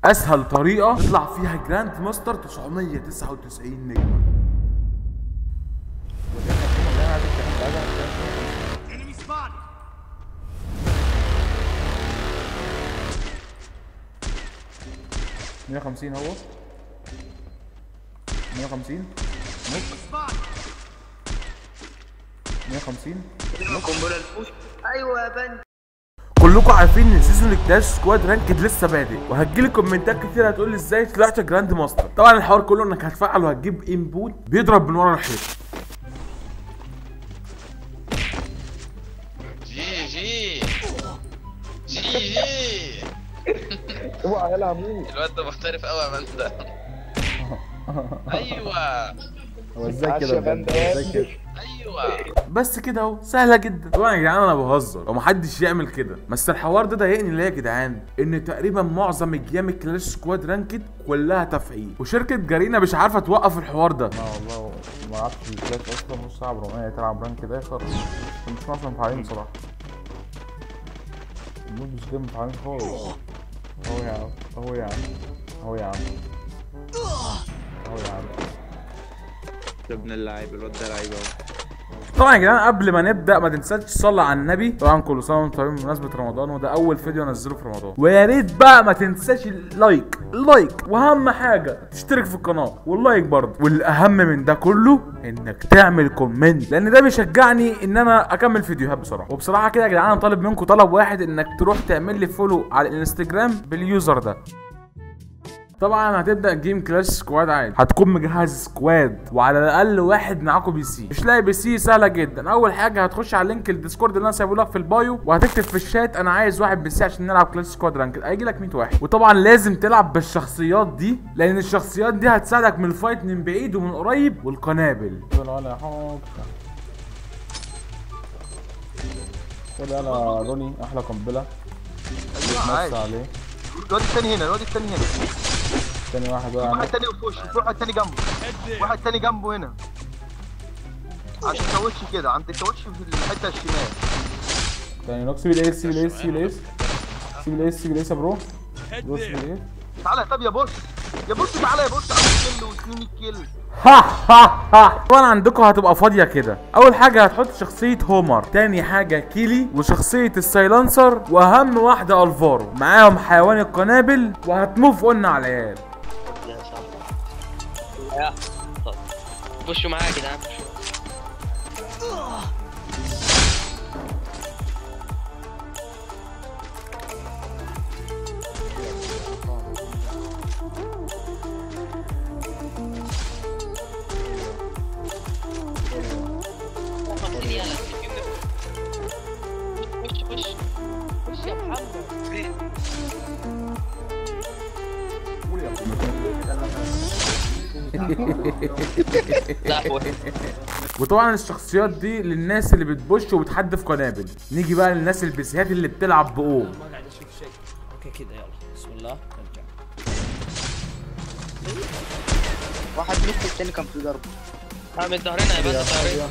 اسهل طريقه تطلع فيها grand master 999 نجمه. 150 هو 150 knock 150 knock. ايوه يا بنت، كلكم عارفين ان season ال Clash Squad ranked لسه بادئ، وهتجيلي كومنتات كتير هتقول لي ازاي طلعت grand master. طبعا الحوار كله انك هتفعل وهتجيب aim bot بيضرب من ورا الحيط. GG GG. اوعى يلا عمو، الواد ده محترف قوي يا باندا. ايوه هو ازاي كده يا باندا؟ ازاي كده؟ ايوه بس كده اهو، سهلة جدا. طبعا يا جدعان انا بهزر ومحدش يعمل كده، بس الحوار ده ضايقني ليه يا جدعان؟ ان تقريبا معظم الجيام Clash Squad ranked كلها تفعيل، وشركه Garena مش عارفه توقف الحوار ده. لا والله ما اعرفش الكلاش اصلا، نص ساعة برمية تلعب rank اخر، مش اصلا مفعلين بصراحة. ال mode مش جاي مفعلين خالص. اهو يا عم، اهو يا عم، اهو يا عم، اهو يا عم. ده ابن اللعيب، الواد ده لعيب اهو. طبعا يا جدعان قبل ما نبدا ما تنساش تصلي على النبي. طبعا كل سنة وانتم طيبين بمناسبة رمضان، وده اول فيديو انزله في رمضان. ويا ريت بقى ما تنساش ال like like، واهم حاجة تشترك في القناة وال like برضه، والاهم من ده كله انك تعمل comment، لان ده بيشجعني ان انا اكمل فيديوهات بصراحة. وبصراحة كده يا جدعان انا طالب منكم طلب واحد، انك تروح تعمل لي follow على الانستجرام بال user ده. طبعا هتبدا game Clash Squad عادي، هتكون مجهز squad وعلى الاقل واحد معاكم PC. مش لاقي PC سهلة جدا، اول حاجة هتخش على link ال Discord اللي انا سايبه لك في ال bio، وهتكتب في الشات انا عايز واحد PC عشان نلعب Clash Squad ranked، هيجي لك 100 واحد. وطبعا لازم تلعب بالشخصيات دي، لان الشخصيات دي هتساعدك من ال fight من بعيد ومن قريب والقنابل. خد يلا روني احلى قنبلة. ايوه عليه. الواد الثاني هنا، الواد الثاني هنا، تاني واحد بقى، واحد تاني في وشه، واحد تاني جنبه، واحد تاني جنبه هنا عشان الكاوتش كده، عند الكاوتش في الحتة الشمال. تاني knock. سيب ال ace، سيب ال ace، سيب ال ace، سيب ال ace، سيب ال ace يا bro. سيب ال ace. تعالى طب يا بص، يا بص تعالى يا بص، عامل kill واثنين kill. ها ها ها. طبعا عندكم هتبقى فاضية كده. اول حاجة هتحط شخصية هومر، تاني حاجة كيلي، وشخصية ال silencer، واهم واحدة الفارو، معاهم حيوان القنابل، وهت move on على العيال. طب خشوا معايا يا جدعان، خشوا. خش خش خش يا محمد. وطبعا الشخصيات دي للناس اللي بت push وبتحدف قنابل. نيجي بقى للناس البيسيات اللي بتلعب بقوم. ما قاعد اشوف شيء. okay كده يلا بسم الله نرجع. واحد knock الثاني كان في ضربه. من ظهرنا يا باشا، ظهرنا.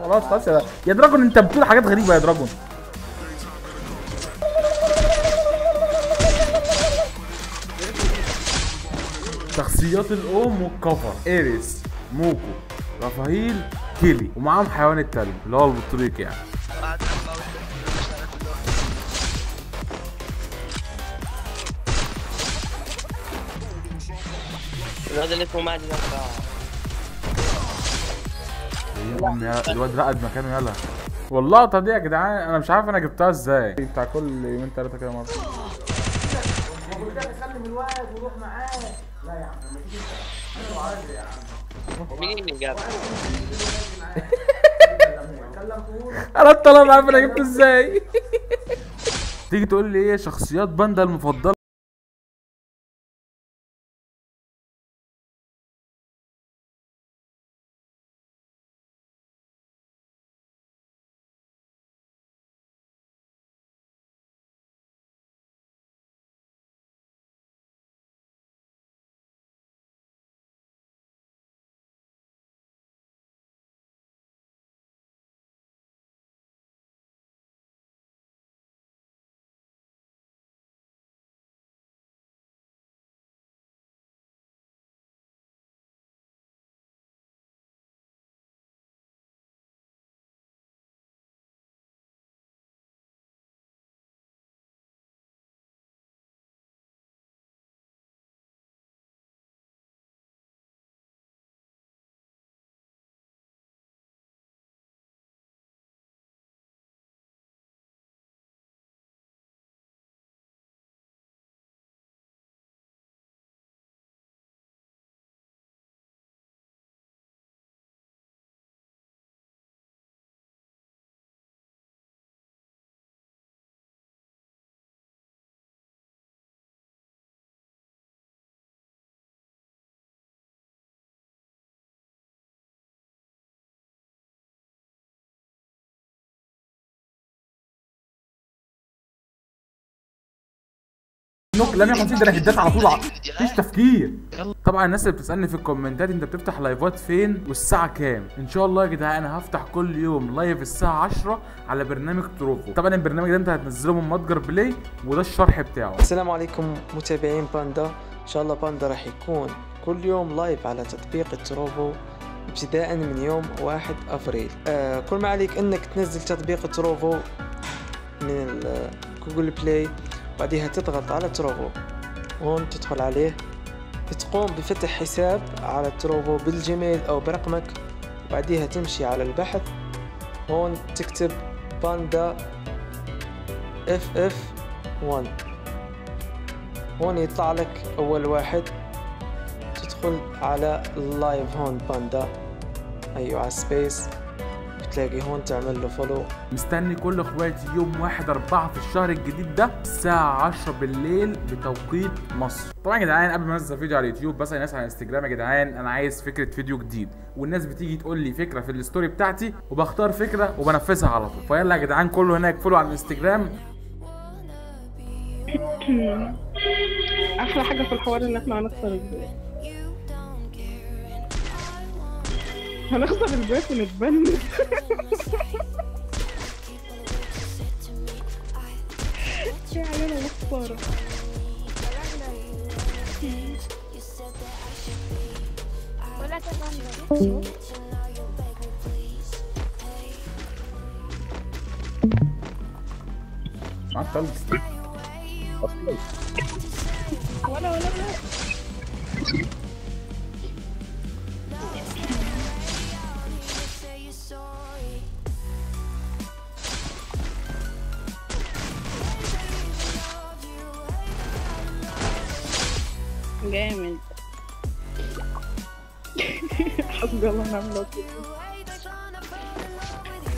خلاص خلاص يا دراجون، انت بتقول حاجات غريبة يا دراجون. شخصيات الام والكفر، ايريس، موكو، رافائيل، كيلي، ومعاهم حيوان التلج اللي هو البطريق يعني. الواد اللي اسمه ماجد ده الواد رقد مكانه. يلا واللقطه دي يا جدعان انا مش عارف انا جبتها ازاي، بتاع كل يومين ثلاثة كده مرة. لا يا عم ما تيجي انت، مين اللي جاب؟ انا الطلبة عارف انا جبته ازاي. تيجي تقول لي ايه شخصيات باندا المفضلة؟ knock، لا 150، ده انا هدات على طول، مفيش تفكير. طبعا الناس اللي بتسالني في الكومنتات انت بتفتح لايفات فين والساعة كام، ان شاء الله يا جدعان انا هفتح كل يوم live الساعة 10 على برنامج Trovo. طبعا البرنامج ده انت هتنزله من متجر Play، وده الشرح بتاعه. السلام عليكم متابعين باندا، ان شاء الله باندا راح يكون كل يوم live على تطبيق Trovo ابتداء من يوم 1 افريل. كل ما عليك انك تنزل تطبيق Trovo من Google Play، بعدها تضغط على Trovo هون، تدخل عليه، تقوم بفتح حساب على Trovo بال Gmail او برقمك، بعدها تمشي على البحث هون، تكتب باندا FF1، هون يطلع لك اول واحد، تدخل على ال live هون باندا، ايوه على space، بتلاقي هون تعمل له follow. مستني كل اخواتي يوم 1/4 في الشهر الجديد ده الساعة 10 بالليل بتوقيت مصر. طبعا يا جدعان قبل ما انزل فيديو على اليوتيوب بسأل الناس على انستجرام يا جدعان انا عايز فكرة فيديو جديد، والناس بتيجي تقول لي فكرة في ال story بتاعتي، وبختار فكرة وبنفذها على طول. فيلا يا جدعان كله هناك follow على الانستجرام. احلى حاجة في الحوار ان احنا هنخسر ال pass، هنخسر ال pass ونتبند. يا علينا الخسارة. معاك تلج ولا ولا ولا. جامد. حسبي الله ونعم الوكيل.